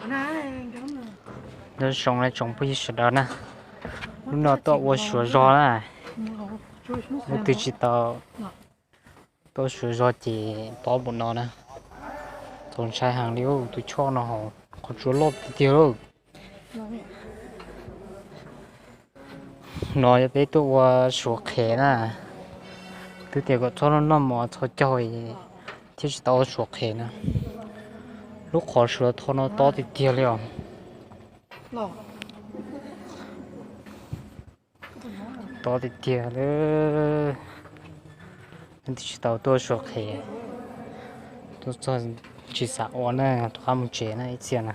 Nyob zoo tsoom phooj ywg sawv daws na, hnub no tuaj ua Suav zog na, leej twg tsis tau tuaj Suav zog ces tob npaum no na, txaus ntshai heev li. Tus choj no qhov tsua loj tiag tiag lauj. No yog peb tuaj ua Suav qhev na, twb tias kom txhob noj mov txhob caug thiaj tsis tau ua Suav qhev na. Lub qhov Suav tho no tob tiag tiag li os. Tob tiag tiag li. Leej twg tsis tau tuaj Suav qhev, tuaj txog tsis xav ua na, rov qab mus tsev na ib txhia na.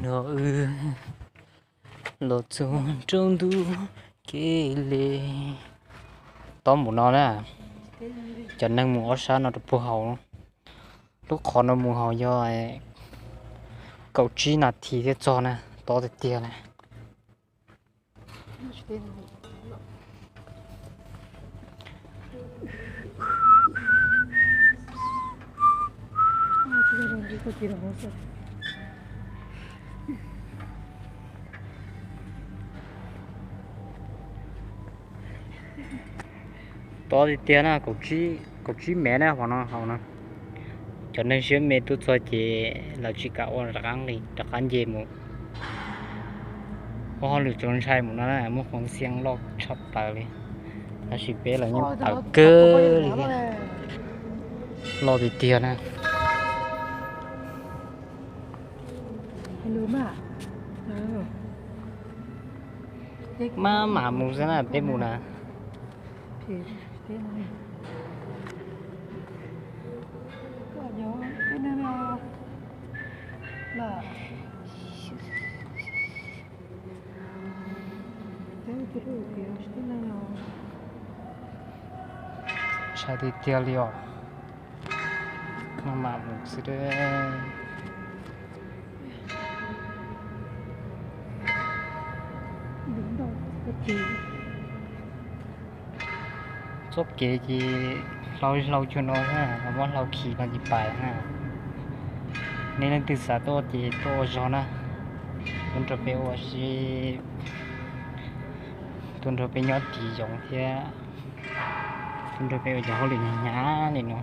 No wb los txog rau ntu kev li. Tob npaum no na, cov neeg mus ob sab no rau puag hauv. Lub qhov no mus hauv yog kaum tsib nas this thiaj txog na, tob tiag tiag na. Tob tiag tiag na, kaum tsib mev na hauv no, hauv no. Cov neeg siab me tuaj txog ces lawv tsis kam ua rov qab li, rov qab nce mus. Ua hauj lwm txaus ntshai mus no na, muaj qhov xiab loj tshaj plaws li. Tab sis peb los yeej tawm kawg li thiab. Loj tiag tiag na. Maj mam mus xwb na, peb mus na. Ntshai tiag tiag li os. Maj mam mus xwb. Txoj kev ces hlau hlau cuag no, muab hlau khi no ces pais na. Nej leej twg xav tuaj ces tuaj ua zog na, tuaj nrog peb ua si, tuaj nrog peb nyob tiv zoov thiab tuaj nrog peb ua cov hauj lwm hnyav hnyav li no.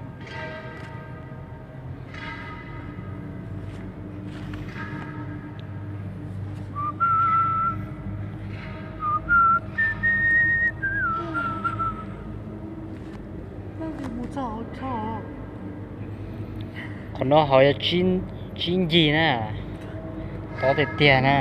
Qhov no hauv yog tsib ncig na, tob tiag tiag na.